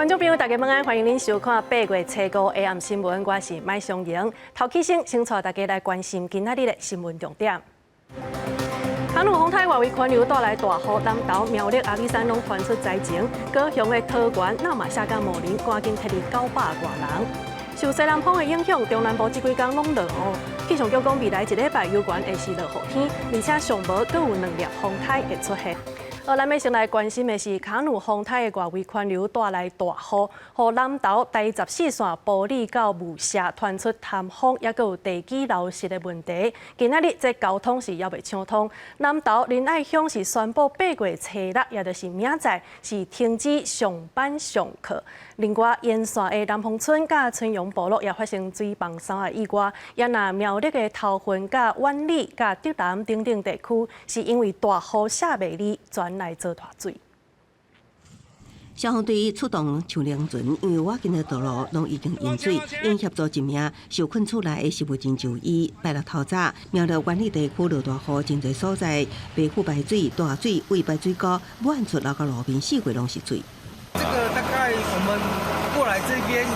觀眾朋友，大家晚安，歡迎您收看8月初五下暗新聞，我是麥松瑩。頭起先，先帶大家來關心今仔日的新聞重點。卡努風颱外圍環流帶來大雨，南投、苗栗、阿里山攏傳出災情。高雄的桃園、那瑪夏佮武陵趕緊撤離900外人。受西南風的影響，中南部這幾工攏落雨。氣象局講，未來一禮拜猶原會是落雨天，而且上無閣有兩粒風颱會出現。好，咱欲先來關心的是卡努風颱的外圍環流帶來大雨，予南投台十四線埔里到霧社傳出塌方，抑閣有地基流失的問題。今仔日這交通是猶未暢通。南投仁愛鄉是宣布8月初六，也就是明仔載是停止上班上課。另外，沿線的南豐村佮春陽部落也發生水崩山的意外。也若苗栗的頭份佮苑裡佮竹南等等地區，是因為大雨寫袂離，全來做大水。消防隊出動搶靈船，因為外近的道路攏已經淹水，𪜶協助一名受困厝內的失物人就醫。拜六透早，苗栗苑裡地區落大雨，真濟所在白富排水、大水為排水溝滿出流到路面，四圍攏是水。這個大概我們過來這邊，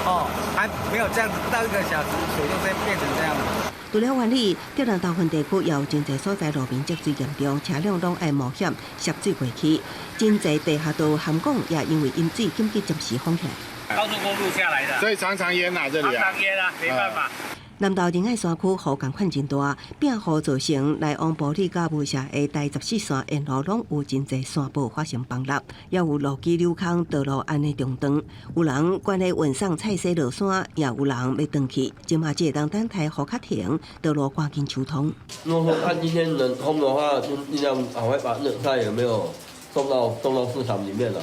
哦，還沒有這樣子，不到一個小時，水就變變成這樣。除了苑裡，竹南頭份地區也有真濟所在路面積水嚴重，車輛攏愛冒險涉水過去。真濟地下道涵港也因為淹水緊急暫時封起來。高速公路下來的，所以常常淹啊，這裡啊。常常淹啊，沒辦法。南投仁愛山區雨仝款真大，變雨造成來往埔里佮霧社的台十四線沿路攏有真濟山坡發生崩塌，也有路基溜空，道路按呢中斷。有人趕咧運送菜蔬落山，也有人欲轉去。這馬只會當等待雨較停，道路趕緊疏通。如果說看今天能通的話，就盡量趕快把那菜有沒有送到市場裡面了，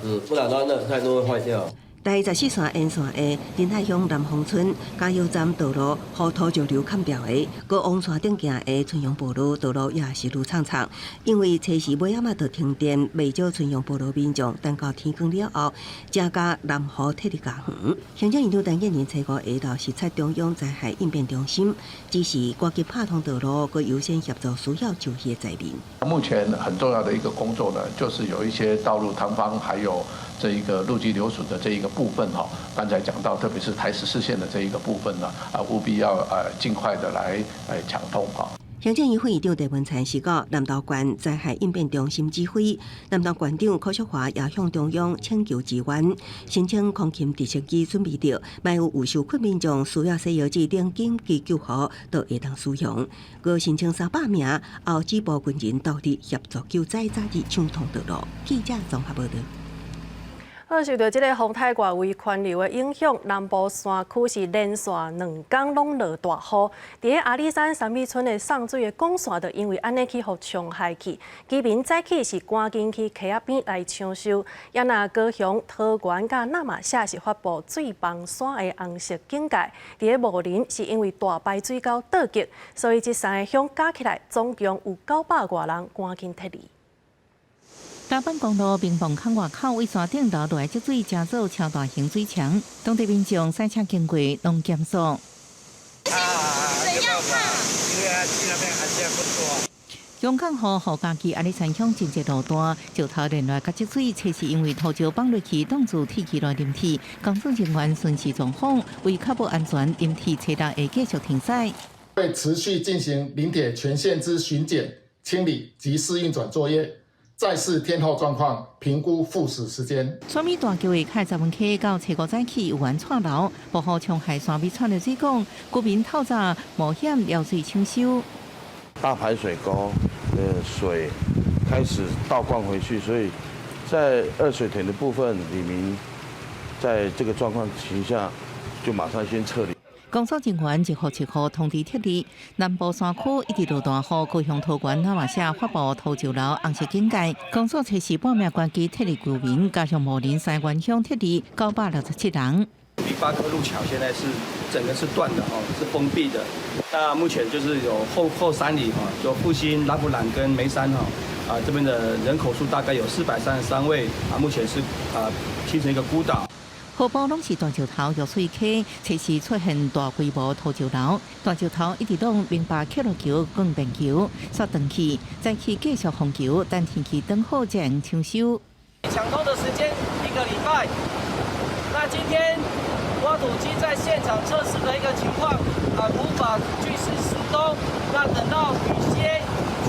嗯，不然的話那菜都會壞掉。台十四線沿線的仁愛鄉南豐村加油站道路，予土石流崁掉的，閣往山頂行的春陽部落道路也是愈悖悖。因為初時尾仔就停電，袂少春陽部落民眾等到天光了後，才共南湖撤離家園。行政院長陳建仁初五下晝視察中央災害應變中心，指示趕緊拍通道路，閣優先協助需要救援的災民。目前很重要的一個工作呢，就是有一些道路塌方，還有這一個路基流損的這一個部分哈，剛才講到，特別是台十四線的這一個部分呢，啊，務必要盡快的來搶通哈。行政院副院長鄭文燦是到南投縣災害應變中心指揮，南投縣長柯淑華也向中央請求支援，申請空勤直升機準備著，萬一有受困民眾需要洗藥水等緊急救護，都會當使用。閣申請300名後止部軍人到佇協助救災，早日暢通道路。記者綜合報道。好，受著這个風颱外圍環流的影響，南部山區是連續兩工攏落大雨。佇咧阿里山三美村的送水的管線，就因為按呢去予沖害去，居民早起是趕緊去溪仔邊來搶修。也若高雄、桃園佮那瑪夏是發布水崩山的紅色警戒。佇咧武陵是因為大排水溝倒結，所以這三個鄉加起來總共有900外人趕緊撤離。大阪公路平房坑外口位山頂流落來積水，成做超大型水牆，當地民眾駛車經過攏減速。啊，怎樣怕？因為去那邊還是不錯。中港雨予嘉義阿里山鄉真濟路段，石頭連來佮積水，這是因為土石放落去，當作鐵起來淋鐵。工作人員巡視狀況，為確保安全，臨鐵車輛會繼續停駛。會持續進行臨鐵全線之巡檢、清理及試運轉作業。再視天候狀況評估復駛時間。三美大橋的凱十文溪到初五早起有緣掣流，暴雨沖害三美村的水管，居民透早冒險撩水搶修。大排水溝的水開始倒灌回去，所以在二水田的部分，里民在這個狀況情下，就馬上先撤離。工作人員1號7號通知撤離。南部山區一直落大雨，高雄桃園那瑪夏發布土石流紅色警戒。公所測試半暝關機撤離居民，加上武陵三元鄉撤離967人。第八科路橋現在是整個是斷的哦，是封閉的。那目前就是有後山里哈，就復興、拉布蘭跟梅山哈，啊這邊的人口數大概有433位啊，目前是啊形成一個孤島。河埔攏是大石頭、濁水溪，測試出現大規模土石流，大石頭一直攏明白克落橋、鋼便橋煞斷去，早起繼續封橋，等天氣轉好才能搶修。搶通的時間一個禮拜。那今天挖土機在現場測試的一個情況啊，無法繼續施工。那等到雨歇，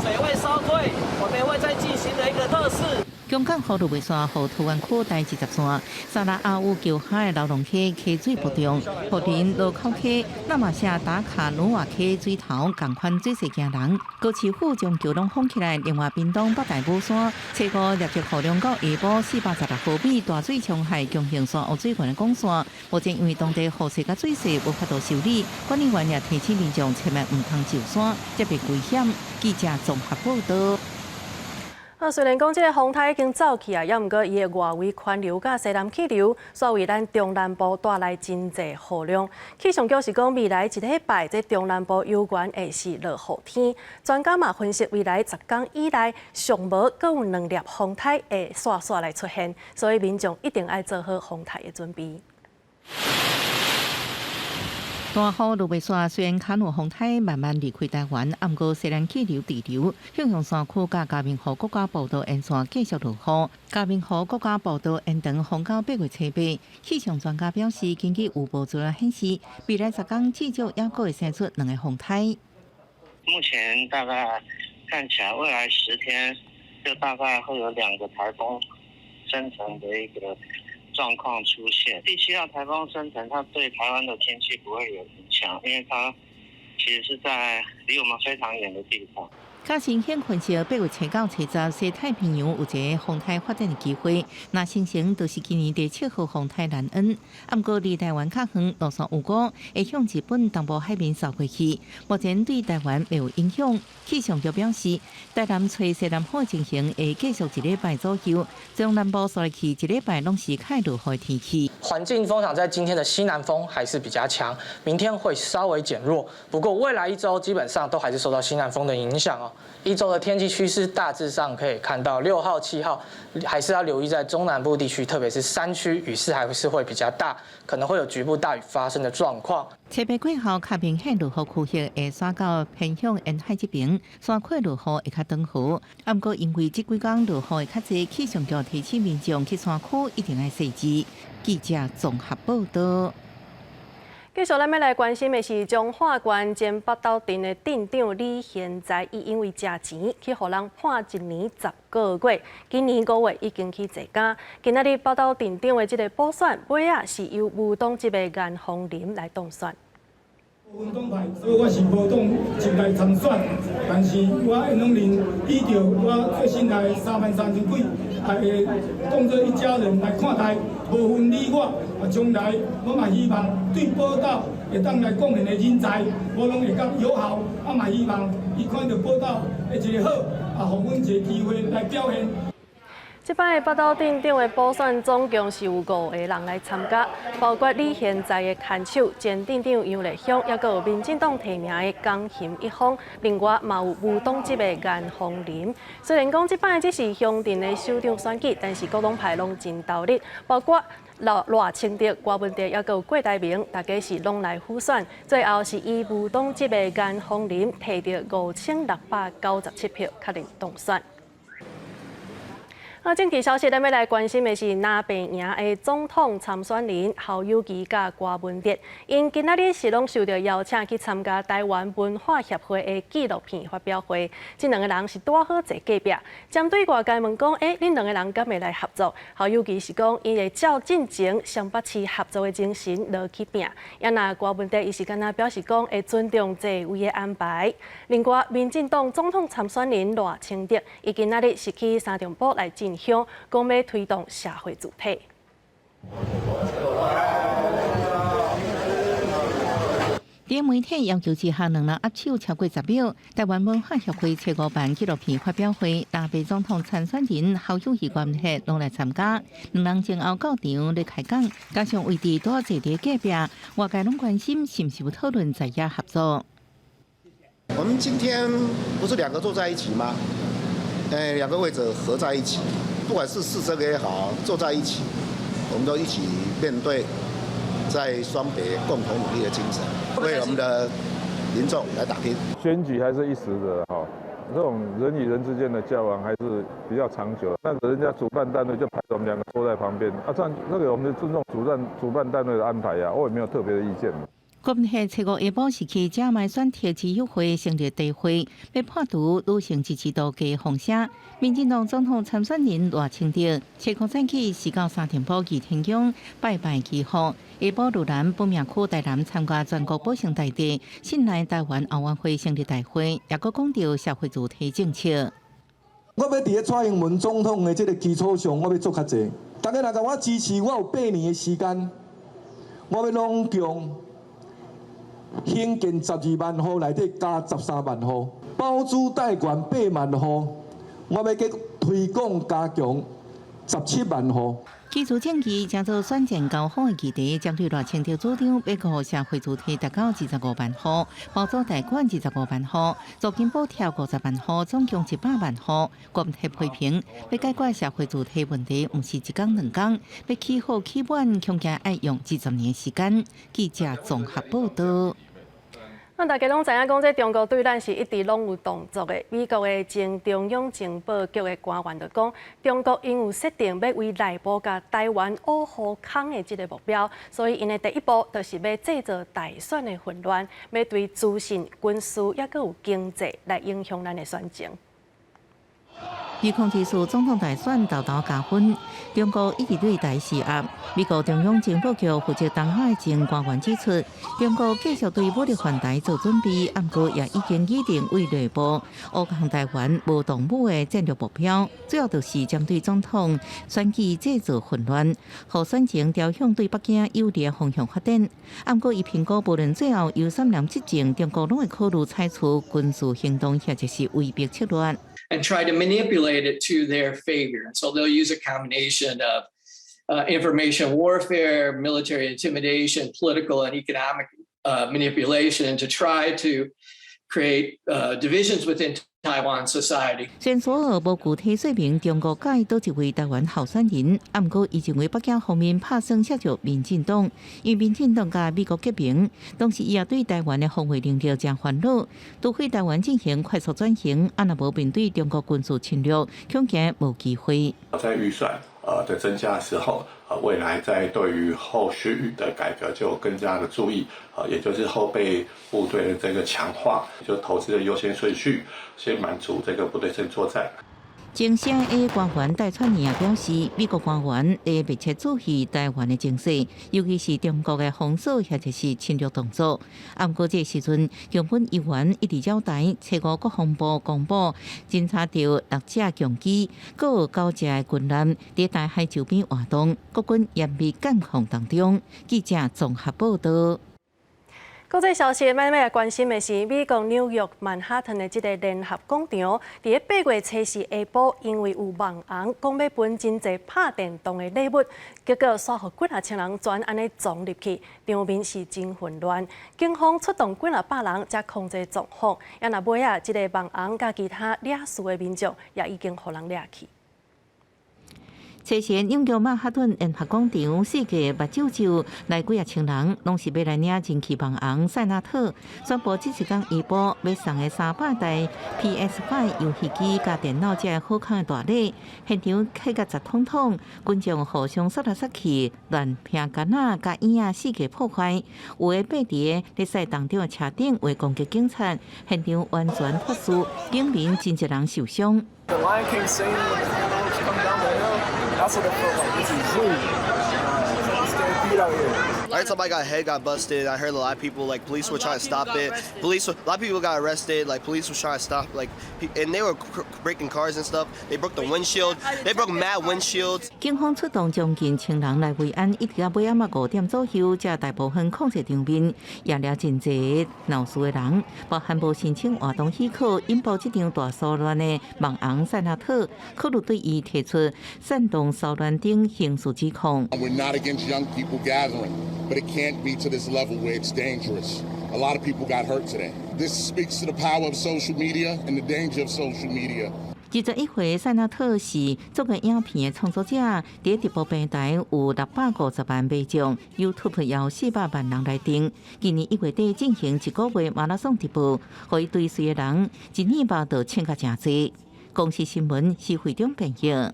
水位稍退，我們會再進行的一個測試。強降雨落袂煞，予桃園區台二十線、沙拉阿武橋下的荖濃溪溪水暴漲，福林蘆口溪、那瑪夏打卡努瓦溪水頭仝款水勢驚人。高市府將橋攏封起來，另外屏東北大武山，初五錄得雨量到下晡416毫米，大水沖害強行山污水源的管線。目前因為當地雨勢佮水勢無法度修理，管理員也提醒民眾千萬毋通上山，這袂危險。記者綜合報導。啊，雖然講這个風颱已經走去啊，猶毋過伊的外圍環流佮西南氣流，煞為咱中南部帶來真濟雨量。氣象局是講未來一禮拜，這中南部猶原會是落雨天。專家嘛分析，未來10天以內，上無閣有兩粒風颱會煞煞來出現，所以民眾一定愛做好風颱的準備。大雨落袂煞，雖然卡努風颱慢慢離開台灣，毋過西南氣流滯留，向陽山區佮嘉明湖國家步道沿線繼續落雨。嘉明湖國家步道延長風到8月初8。氣象專家表示，根據預報資料顯示，未來10天至少猶閣會生出兩個風颱。目前大概看起來，未來10天就大概會有兩個颱風生成的一個狀況出現。第七號颱風生成，它對台灣的天氣不會有影響，因為它其實是在離我們非常遠的地方。較新顯分析，8月初9、初10，西太平洋有一个風颱發展的機會。若生成，就是今年第七號風颱蘭恩。毋過離台灣較遠，路線有五，會向日本東部海面掃過去。目前對台灣袂有影響。氣象局表示，台南吹西南風的情形會繼續一禮拜左右。中南部紲落去一禮拜攏是較落雨的天氣。環境風場在今天的西南風還是比較強，明天會稍微減弱。不過未來一周基本上都還是受到西南風的影響哦。一周的天氣趨勢大致上可以看到，6號、7號還是要留意在中南部地區，特別是山區雨勢還是會比較大，可能會有局部大雨發生的狀況。初八過後，較明顯落雨區域會徙到偏向沿海這邊，山區落雨會較長雨。毋過因為這幾工落雨會較濟，氣象局提醒民眾去山區一定愛細緻。記者綜合報導。繼續，咱欲來關心的是彰化縣前北斗鎮的鎮長李賢才，伊因為食錢去予人判一年10個月，今年5月已經去坐監。今仔日北斗鎮長的這个補選，尾仔是由無黨籍的顏鳳林來當選。無分黨派，所以我是無黨籍來參選，但是我攏認依照我最新來3萬3千幾，會當做一家人來看待，無分你我。啊，將來我嘛希望對寶島會當來貢獻的人才，我攏會較友好。啊，嘛希望伊看著寶島的一個好，啊，予阮一個機會來表現。這擺北斗鎮長的補選總共是有五個人來參加，包括李現在的牽手前鎮長楊麗香，抑閣有民進黨提名的江熊一峰，另外嘛有無黨籍的顏鳳林。雖然講這擺這是鄉鎮的首長選舉，但是各黨派攏真投入，包括賴清德、郭文哲，抑閣有郭台銘，大家是攏來輔選。最後是以無黨籍的顏鳳林提著5697票確認當選。啊，政治消息，咱欲來關心的是藍白營的總統參選人侯友宜佮郭文哲，𪜶今仔日是攏受著邀請去參加台灣文化協會的紀錄片發表會。這兩个人是拄好坐隔壁，針對外界問講，欸，恁兩个人敢會來合作？侯友宜是講，伊會照進前雙北市合作的精神落去拚。啊若郭文哲伊是敢若表示講，會尊重座位的安排。另外，民進黨總統參選人賴清德，伊今仔日是去三重埔來進香，講欲推動社會主體。佇媒體要求之下，兩人握手超過10秒。台灣文化協會初五辦紀錄片發表會，藍白總統參選人侯友宜、郭文哲攏來參加。兩人前後到場咧開講，加上位置拄坐佇隔壁，外界攏關心是毋是有討論在野合作。我們今天不是兩個坐在一起嗎？兩個位置合在一起，不管是四這個也好，坐在一起，我們都一起面對，在雙北共同努力的精神，為我們的民眾來打拼。選舉還是一時的哈，這種人與人之間的交往還是比較長久。那人家主辦單位就排我們兩個坐在旁邊，啊，這樣那個我們就尊重主辦單位的安排呀，我也沒有特別的意見。國民黨初五下晡是去遮賣選鐵之友會成立大會，欲破除女性支持度低風聲。民進黨總統參選人賴清德，初五早起是到三重埔倚天宮拜拜祈福。下晡入南本命區台南參加全國保生大帝信來台灣後援會成立大會，也閣講著社會主體政策。我欲佇咧蔡英文總統的這个基礎上，我欲做較濟。大家若共我支持，我有8年的時間，我欲攏共興建12萬戶，內底加13萬戶，包租代管8萬戶，我欲閣推廣加強17萬戶。基礎政治成做選戰交鋒的議題，針對賴清德主張欲予社會主體達到25萬戶，包租代管25萬戶，租金補貼50萬戶，總共100萬戶。國民批評，欲解決社會主體問題，毋是一工兩工，欲起好起滿，恐驚愛用20年時間。記者綜合報道。那大家攏知影講，這中國對咱是一直攏有動作的。美國的前中央情報局的官員就講，中國𪜶有設定欲為內部共台灣挖禍空的這个目標，所以𪜶的第一步就是欲製造大選的混亂，欲對資訊、軍事抑閣有經濟來影響咱的選情。2024總統大選沓沓加分，中國一直對台施壓。美國中央情報局負責東海的前官員指出，中國繼續對武力犯台做準備，毋過也已經擬定為內部挖空台灣無動武的戰略目標，主要就是針對總統選舉製造混亂，予選情朝向對北京有利的方向發展。毋過伊評估，無論最後由啥人執政，中國攏會考慮採取軍事行動或者是威逼策略。 And try to manipulate it to their favor. And so they'll use a combination of information warfare, military intimidation, political and economic manipulation to try to create divisions within Taiwan society. 雖然索爾無具體說明中國佮佗一位台灣候選人，毋過伊認為北京方面拍算削弱民進黨，因為民進黨佮美國結盟，同時伊也對台灣的防衛能力誠煩惱，除非台灣進行快速轉型，啊若無面對中國軍事侵略，恐驚無機會。在預算的增加的時候，未來在對於後續的改革就更加的注意，也就是後備部隊的這個強化，就投資的優先順序，先滿足這個不對稱作戰。前 CIA 官員戴串尼也表示，美國官員會密切注意台灣的情勢，尤其是中國的封鎖或者是侵略動作。毋過這個時陣，強軍議員一直擾台，初五國防部公布偵查到六隻強機，閣有九隻的軍艦佇台海周邊活動，國軍嚴密監控當中。記者綜合報道。國際消息，咱欲來關心的是美國紐約曼哈頓的這个聯合廣場，佇咧8月初四下晡，因為有網紅講欲分真濟拍電動的禮物，結果煞予幾若千人全按呢傱入去，場面是真混亂。警方出動幾若百人才控制狀況，啊若尾仔，這个網紅佮其他惹事的民眾也已經予人掠去。初四紐約曼哈頓聯合廣場四界目睭就來幾若千人，攏是欲來領人氣網紅塞納特宣布這一工下晡欲送的300台 PS5 遊戲機佮電腦這好康的大禮，現場客甲雜統統，群眾互相捒來捒去，亂拚桿仔佮椅仔四界破壞，有的爬佇咧賽當中的車頂會攻擊警察，現場完全脫序，警民真濟人受傷。 The Lion King scene when the animals come down the hill, that's what it felt like. It's a zoo. It's like a stampede out here. I heard somebody got head got busted. I heard a lot of people, like, police were trying to stop it. Police, a lot of people got arrested. Like, police was trying to stop, like, and they were breaking cars and stuff. They broke the windshield. They broke mad windshields. 警方出動將近千人來維安，一直到尾暗仔5點左右，才大部分控制場面，也掠真濟鬧事的人，包含無申請活動許可引爆這場大騷亂的網紅塞納特，考慮對伊提出煽動騷亂等刑事指控。 We're not against young people gathering, but it can't be to this level where it's dangerous. A lot of people got hurt today. This speaks to the power of social media and the danger of social media. 21歲塞納特是做個影片的創作者，佇直播平台有650萬觀眾，YouTube 有400萬人來訂。今年1月底進行一個月馬拉松直播，予伊追隨的人一年巴就衝甲誠濟。公視新聞是會長編譯。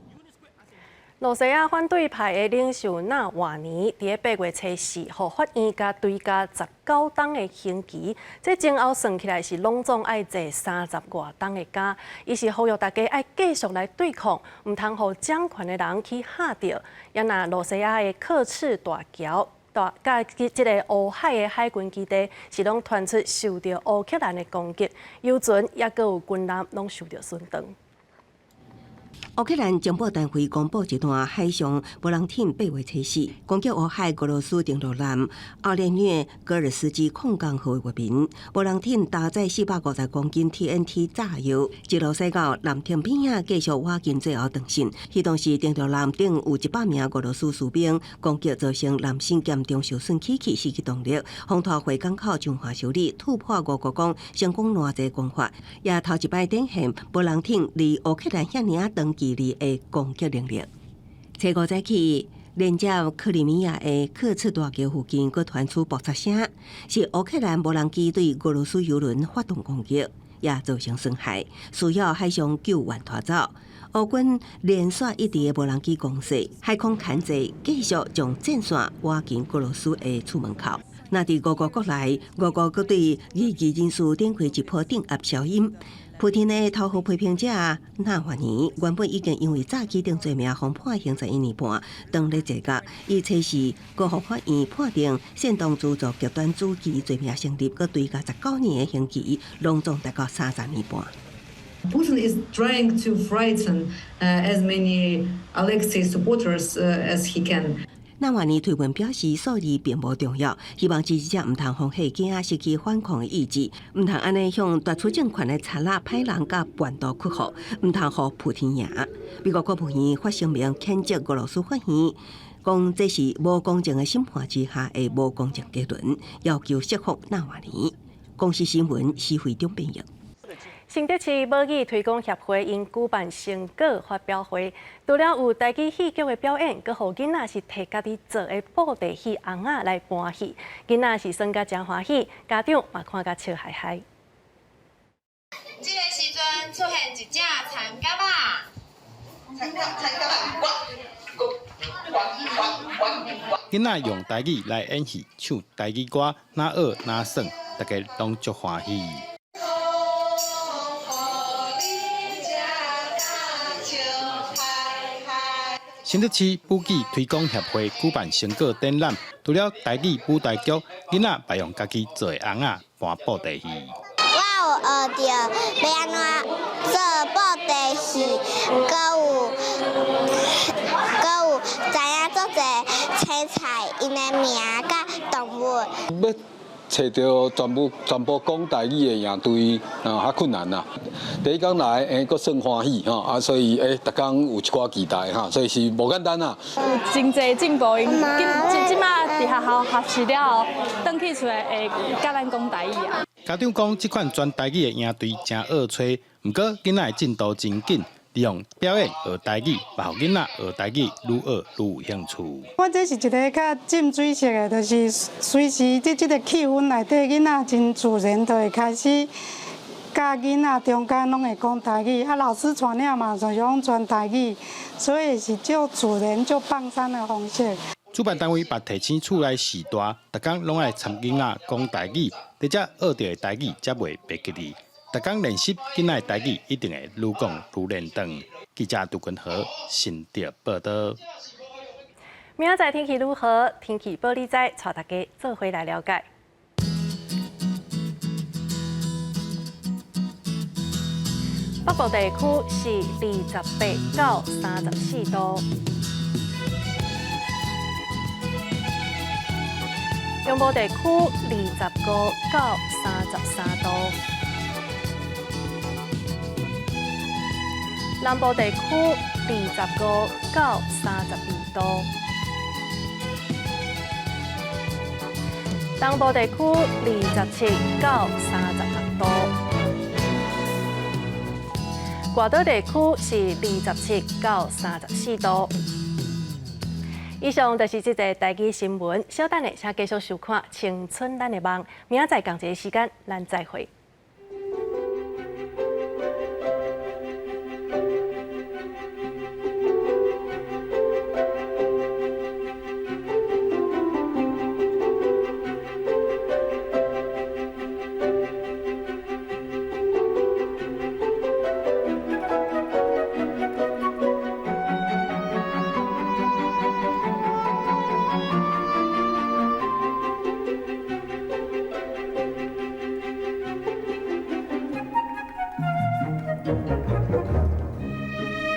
羅西亞反對派的領袖納瓦尼，佇咧8月初四，予法院共追加19冬的刑期，這前後算起來是攏總愛坐30外冬的監。伊是呼籲大家愛繼續來對抗，毋通予掌權的人去嚇著。也若羅西亞的刻赤大橋，大佮這个烏海的海軍基地，是攏傳出受著烏克蘭的攻擊，油船抑閣有軍艦攏受著損傷。烏克蘭情報單位公布一段海上無人艇8月初四攻擊烏海俄羅斯登陸艦奧列涅戈爾斯基礦港號的漁民，無人艇搭載450公斤 TNT 炸藥，一路駛到艦艇邊仔，繼續挖進最後斷線。彼當時登陸艦頂有100名俄羅斯士兵，攻擊造成艦身嚴重受損，機器失去動力。風拖回港口彰化修理，突破五國講成功攔截攻法，也頭一擺展現無人艇離烏克蘭遐爾仔長距離的攻擊能力。初五早起，連接克里米亞的刻赤大橋附近，閣傳出爆炸聲，是烏克蘭無人機對俄羅斯油輪發動攻擊，也造成損害，需要海上救援拖走。烏軍連續一直的無人機攻勢，海空牽制，繼續將戰線挖進俄羅斯的厝門口。那佇俄國國內，俄國閣對異議人士展開一波鎮壓消音。普丁的頭號批評者納瓦尼原本已經因為詐欺等罪名，予判刑11年半，當咧坐監。伊初四閣予法院判定煽動資助極端主義罪名成立，閣追加19年的刑期，攏總達到30年半。 Putin is trying to frighten as many Alexei supporters as he can. 納瓦尼推文表示，數字並無重要，希望支持者毋通予嚇驚，失去反抗的意志，毋通按呢向奪取政權的賊仔歹人佮叛徒屈服，毋通予普丁贏。美國國務院發聲明譴責俄羅斯法院，講這是無公正的審判之下的無公正結論，要求釋放納瓦尼。公視新聞施惠中編譯。新竹市母語推廣協會𪜶舉辦成果發表會，除了有台語戲劇的表演，閣予囡仔是提家己做的布袋戲尪仔來搬戲，囡仔是耍甲誠歡喜，家長嘛看甲笑嗨嗨。這个時陣出現一隻田蛤仔，田蛤田蛤仔，我我我我。囡仔用台語來演戲，唱台語歌，若學若耍，大家攏足歡喜。新竹市母語推廣協會舉辦成果展覽，除了台語舞台劇，囡仔嘛用家己做的尪仔搬布袋戲。我有學著欲按怎做布袋戲，閣有閣有知影足濟青菜𪜶的名佮動物。欲揣著全部全部講台語的營隊啊，較困難啦。第一工來，閣算歡喜吼，啊，所以逐工有一寡期待哈，所以是無簡單啦。有真濟進步，𪜶這這馬佇學校學習了後，轉去厝內會佮咱講台語啊。家長講，這款全台語的營隊誠惡揣，毋過囡仔的進度真緊。利用表演學台語，嘛予囡仔學台語愈學愈有興趣。我這是一个較浸水式的，就是隨時佇這个氣氛內底，囡仔真自然就會開始佮囡仔中間攏會講台語，啊，老師帶領嘛就是講全台語，所以是足自然、足放鬆的方式。主辦單位嘛提醒厝內序大，逐工攏愛參囡仔講台語，佇遮學著的台語才袂袂記得。逐工練習囡仔的台語，一定會愈講愈輪轉。記者杜君和新竹報導。明仔載天氣如何？天氣報你知，帶大家做伙來了解。北部地區是28到34度，中部地區25到33度。南部地區25到32度，東部地區27到36度。外島地區是27到34度。以上就是這節台語新聞，稍等下，請繼續收看《青春咱的夢》，明仔載仝一个時間，咱再會。